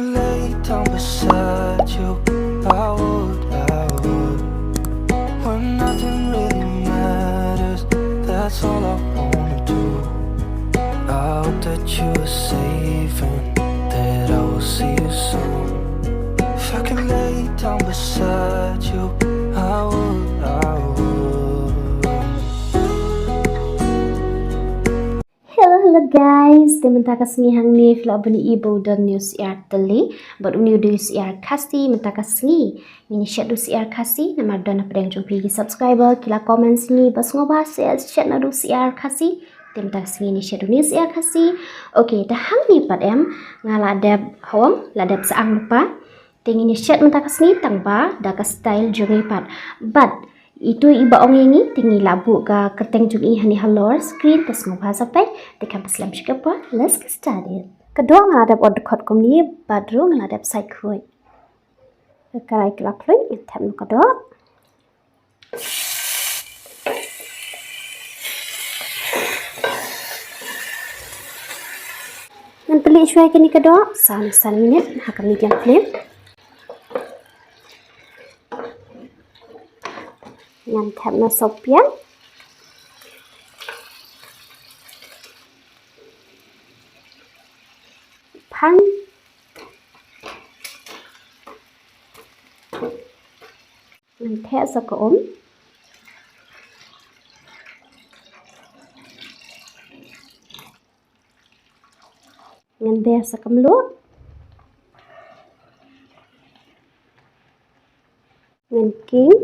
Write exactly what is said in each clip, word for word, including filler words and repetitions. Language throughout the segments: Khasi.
Lay down beside you, I would, I would. When nothing really matters, that's all I wanna do. I hope that you are safe and that I will see you soon. If I can lay down beside you, I would, I would. Hello, hello guys. Te mynta ka sngi hangne phi lah ban ïohi ba u don u syiar tylli bad une u dei u syiar Khasi. Mynta ka sngi ngin ïa shet da u syiar Khasi namar don hapdeng jong phi ki subscriber ki la comment sngewbha sngewbha shet, shet noh da u syiar Khasi. Te mynta ka sngi ngin ïa shet da une u syiar Khasi. Okay, te hangne pat em nga la dep hawang, la dep saang lypa. Te ngin ïa shet mynta ka sngi tang ba da ka style jong ngi pat. Bad ito i ba ong ïa ngi, te ngi la buh ka kyrteng jong i hangne halor screen, te sngewbha sa peit. Te khlem pynslem shuh ka por, let's get started. Ka doh nga la dep ot dkhot kumne bad ruh nga la dep sait khuid. Ka karai ka la khluit, ngan thep noh ka doh. Ngan tylli shuwa ïa kane ka doh saw ne san minit ha ka medium flame. Ngan thep noh sohpiang, phang. Ngan theh sa ka um. Ngan ber sa ka mluh. Ngan king.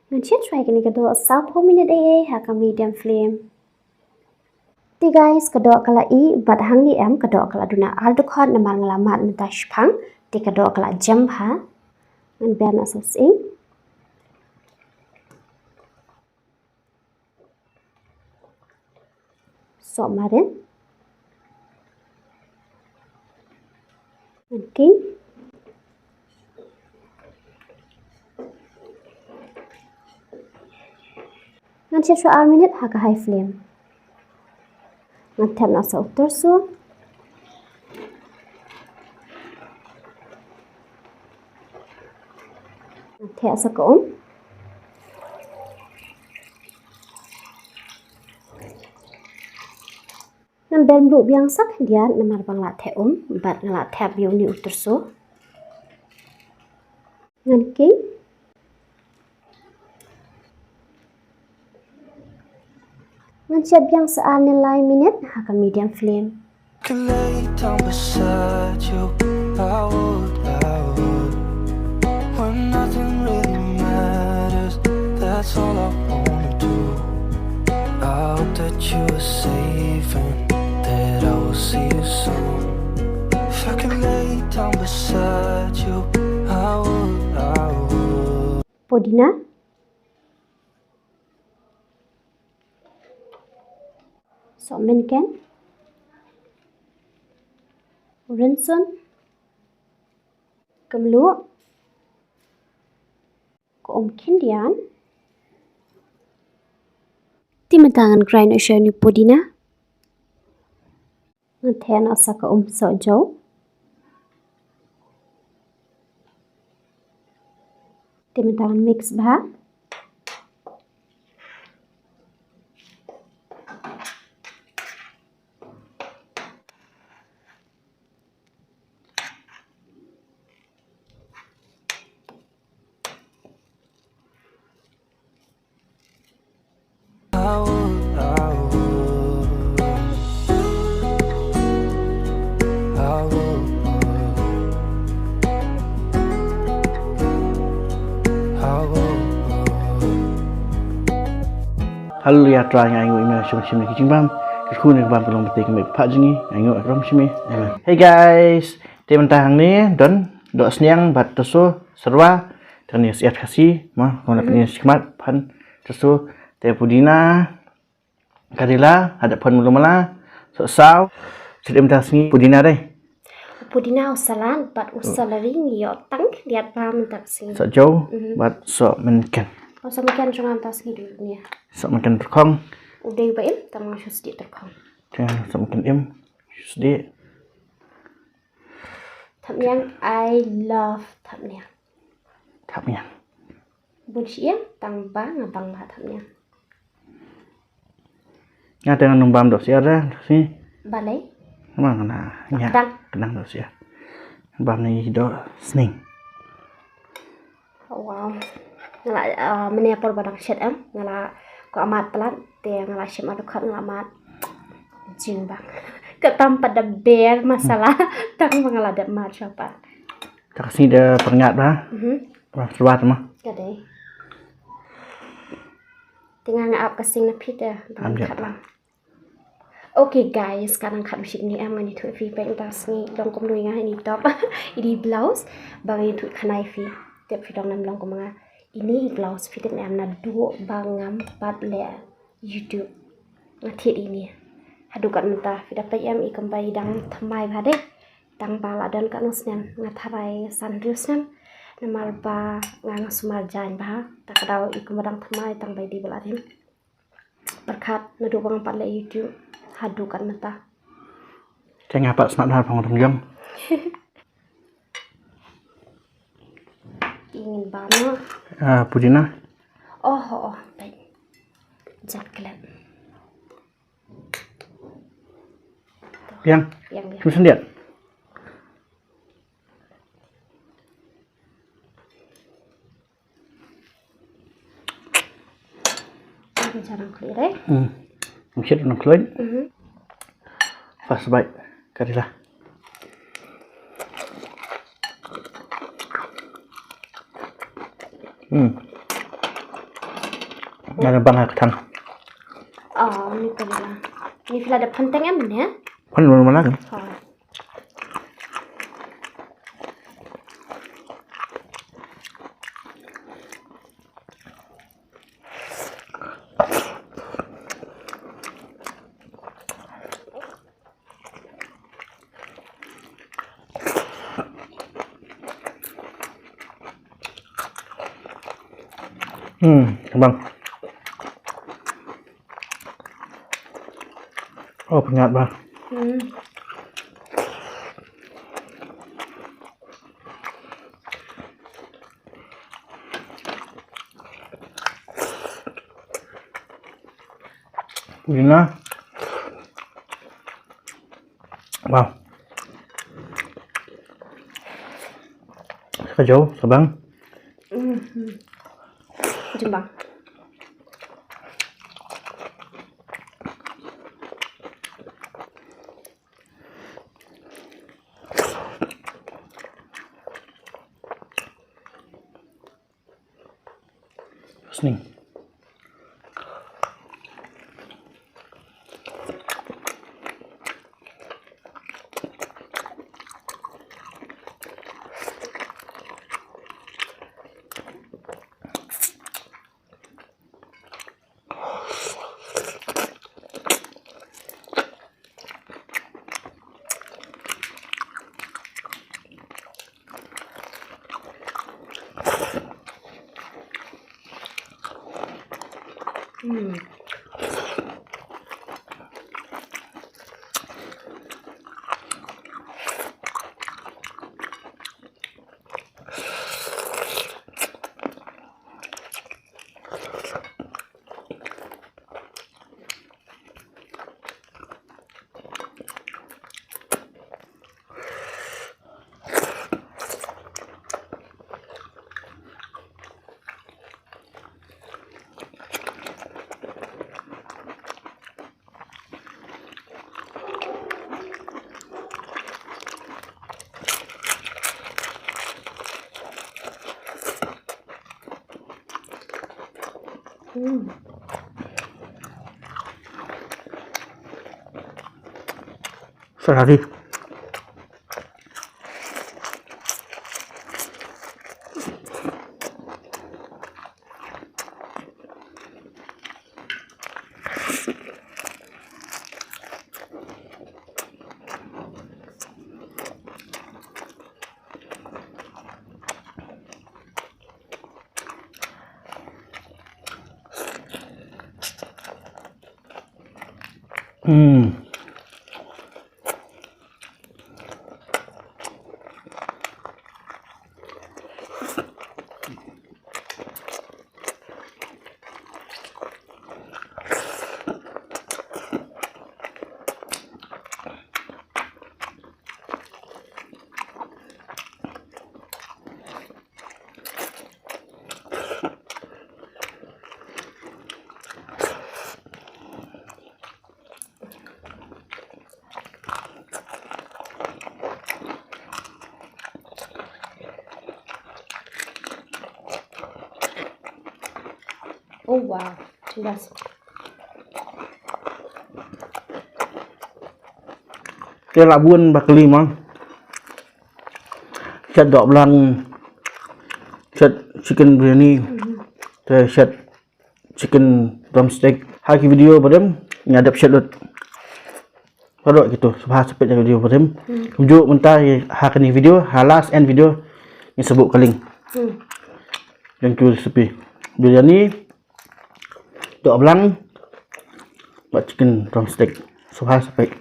Ngan shet shuwa ïa kane ka doh saw phew minit ei ei ha ka medium flame. Te guys, ka doh ka la ih bad hangne em ka doh ka la duna ar dkhot namar nga la mad mynta shipang. Te ka doh ka la jem bha. Ngan ber noh sa sying. Soh marin. Ngan king. Ngan shet shuwa ar minit ha ka high flame. Ngan thep noh sa u tyrso. Ngan theh sa ka um. Ngan ber mluh biang sa khyndiat namar ba nga la theh um bad nga la thep ïa une u tyrso. Ngan king. Ngan shet biang sa ar ne lai minit ha ka medium flame. Could lay down beside you, I would, I would. When nothing really matters, that's all I wanna do. I hope that you are safe and that I will see you soon. If I could lay down beside you, I would, I would. Pudina. Sohmynken. Rynsun. Ka mluh. Ka um khyndiat. Te mynta ngan grind noh shuwa une u pudina. Ngan theh noh sa ka um sohjew. Te mynta ngan mix bha. Haleluya, Trai, nga ainguh ïa me shim shim ki jingbam. Kyrkhu ne ka bam ka long btei ka mei pha jong ngi, nga ainguh ïa ka ram shim. Amen. Hey guys, te mynta hangne don dohsniang bad tyrso syrwa. Te kane syiar Khasi mo, kong na pynïaid shikmat phan tyrso, te pudina, karela, haduh phan mulu mala, sohsaw. Te mynta sngi pudina dei. Pudina u salad bad u celery ngi ïoh tang diat ba mynta sngi. Sohjew bad sohmynken. Sohmynken jong nga mynta sngi dei ne. Sohmynken rkhong. U dei ba im, tang ma shu sdieh tyrkhong. Te, sam kan im, shu sdieh. Thapniang, I love thapniang. Thapniang. Bun shi ïing, tang ba nga bang ba thapniang. Nga te ngan ym bam dohsyiar re, si. Balei? Namar nga na, nga kdang, kdang dohsyiar. Bam ni doh sning. Wow. Nga la, ah, mynne por ba dang shet em, nga la kwah mad palat, te nga la shim ardu khot nga la mad. Jingbang. Ka tam pat da ber masala, tang ba nga la dep mad shaphang. Ka sngi da pynïap da. Mhm. Ba shuwa ma. Ka dei. Te nga ap ka sing na phi te. Am jap. Okay guys, ka dang khat bishit ni em, ngan ïathuh ïa phi peit mynta sngi long kumno ïa nga ini top. Ini blouse, ba ngan ïathuh khana ïa phi. Tip phi dang nam long kum nga. Ini blouse phi tip ne em naduh ba ngam pat leh YouTube. Nga thied ini. Haduh kat mynta phi da peit em i kumba i dang thymmai bha de. Tang ba la don katno snem, nga tharai san hynriew snem. Namar ba nga, nga sumar jaiñ bha. Ta ka daw i kumba dang thymmai tang ba i dei ba la rim. Pyrkhat naduh ba ngam pat leh YouTube haduh kat mynta. Te nga pat smat bha pang rong jong. Ingin bam. Ah, pudina. Oh, oh, oh, baik. Jat kelet. Yang. Yang, yang. Cuma sendiat. Ini jarang kelir, eh? Hmm. Mungkin nang keluar. Mhm. Pas baik. Karilah. Hmm. Ada bang aku tang. Oh, ini karilah. Ini phi la dep phan teng em ne? Phan mana mana kan? Oh. Hmm, bang. Oh, penyat bah. Hmm. Pudina. Wow. Ka jaw, ka bang. Mhm. Jimbang. Sning. Hmm. Hmm. Ferrari. Hmm. Oh wow, jelas. Te la bun ba kali ma. Shet doh blang, shet chicken biryani, te shet chicken drumstick. Ha ki video ba dem nga dep shet lut. Paralok kito, sngewbha sa peit ïa ka video ba dem. Hmm. Kumjuh mynta ha kane video, ha last end video, ngin sa buh ka link. Hmm. Thank you recipe. Biryani, doh blang bad chicken drumstick. Sngewbha sa peit.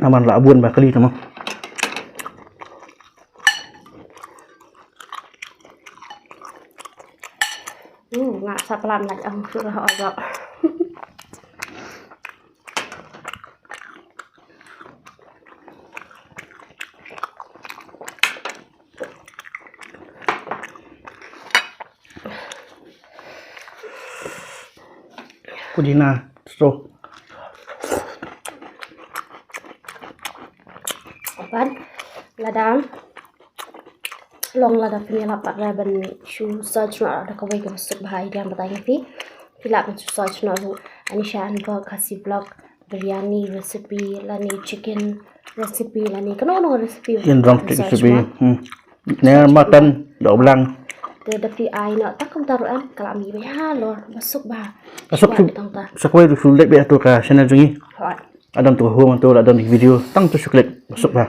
Namar la bun ba kali tama. Hmm, nga sa plan lagi ang surah ojok. Pudina, so. Ban, lada, long lada phi ïalap pat ban shu search noh da kawei kaba suk bha ïa ka batai phi. Phi lah ban shu search noh ruh Anisha Anvok Khasi Vlog biryani recipe lane chicken recipe lane kano kano recipe. Chicken drumstick recipe. Hmm. Ner mutton, doh blang. Te da phi ai noh tang kumta ruh em, ka la mih bha halor, ba suk bha. Ba suk. Suk tang ta. Sa kawei ruh shu leit beit ha tu ka channel jong ngi. Hooid. Adam tu home tu la don video tang tu shu click, ba suk bha.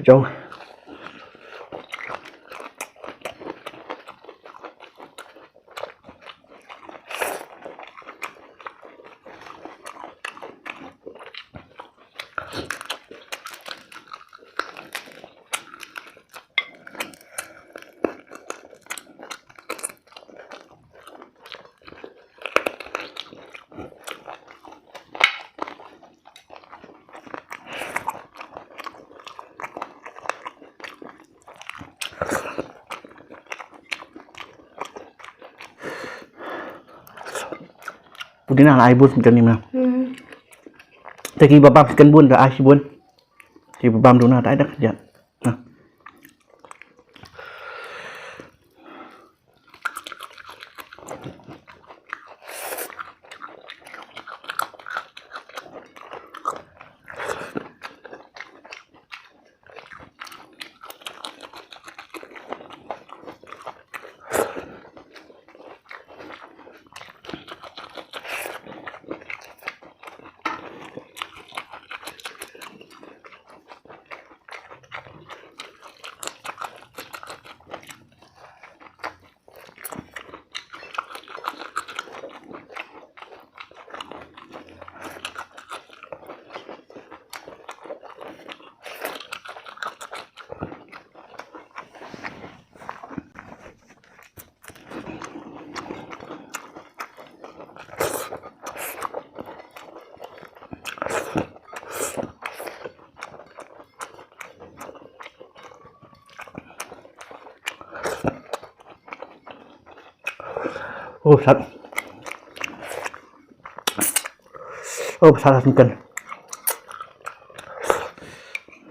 Jauh. Pudina la ai bun sngewthuh ni ma. Hmm. Te ki ba bam sngewthuh bun, da ai shi bun. Ki ba bam duna da ai da kjat. Nah. Oh, sat. Oh, sat, sat, kan.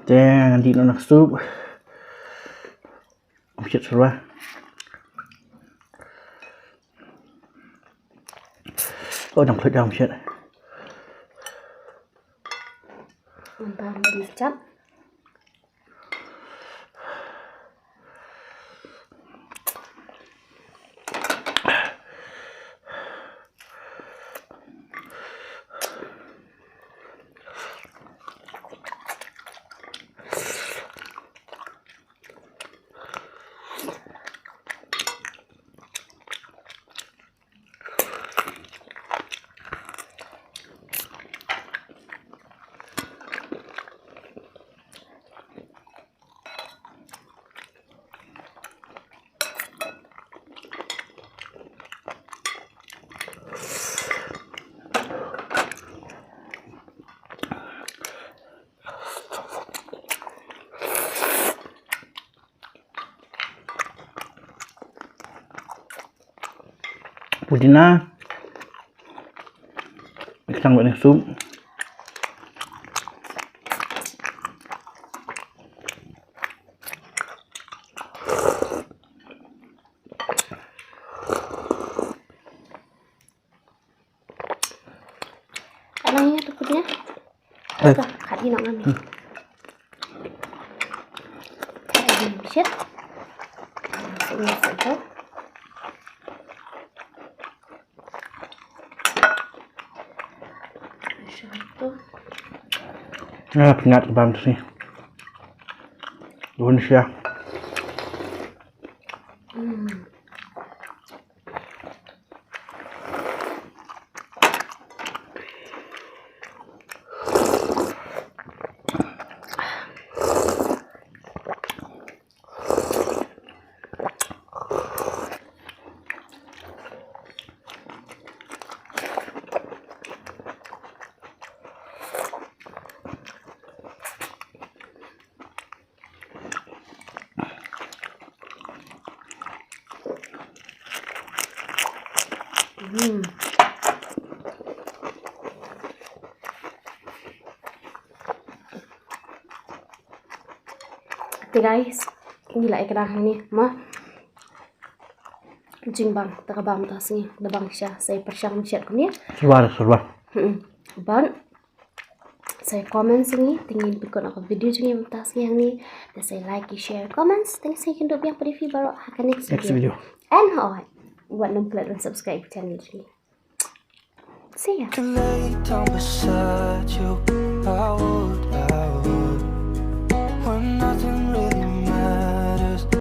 Dang, di nang sup. Om shit, sarwa. Oh, dang klik dang, om shit. Ngan tam di chat. Pudina. Ikan buat ni sup. Alang ini tukutnya. Eh. Apa? Kadi nak ngambil. Kadi shit. Masuk, masuk tu. Masuk tu. Ah, peanut kebam tu sih. Daun sia. Hmm. Hmm. Te guys, ngi la ïa kdang hangne mo. Jingbang te kaba mynta sngi da bang sha, sa pyrshang mynta kumne. Shuwa, shuwa. Hmm. Ban. Sa comment sngi, te ngin pynkut ïa ka video jong ngi mynta sngi hangne. Te sa like, share, comments, te ngin sa ïakynduh biang pat ïa phi baroh ha ka next video. And hooid, wat nym klet ban subscribe channel jong ngi. See ya. Tonight I'm beside you. I would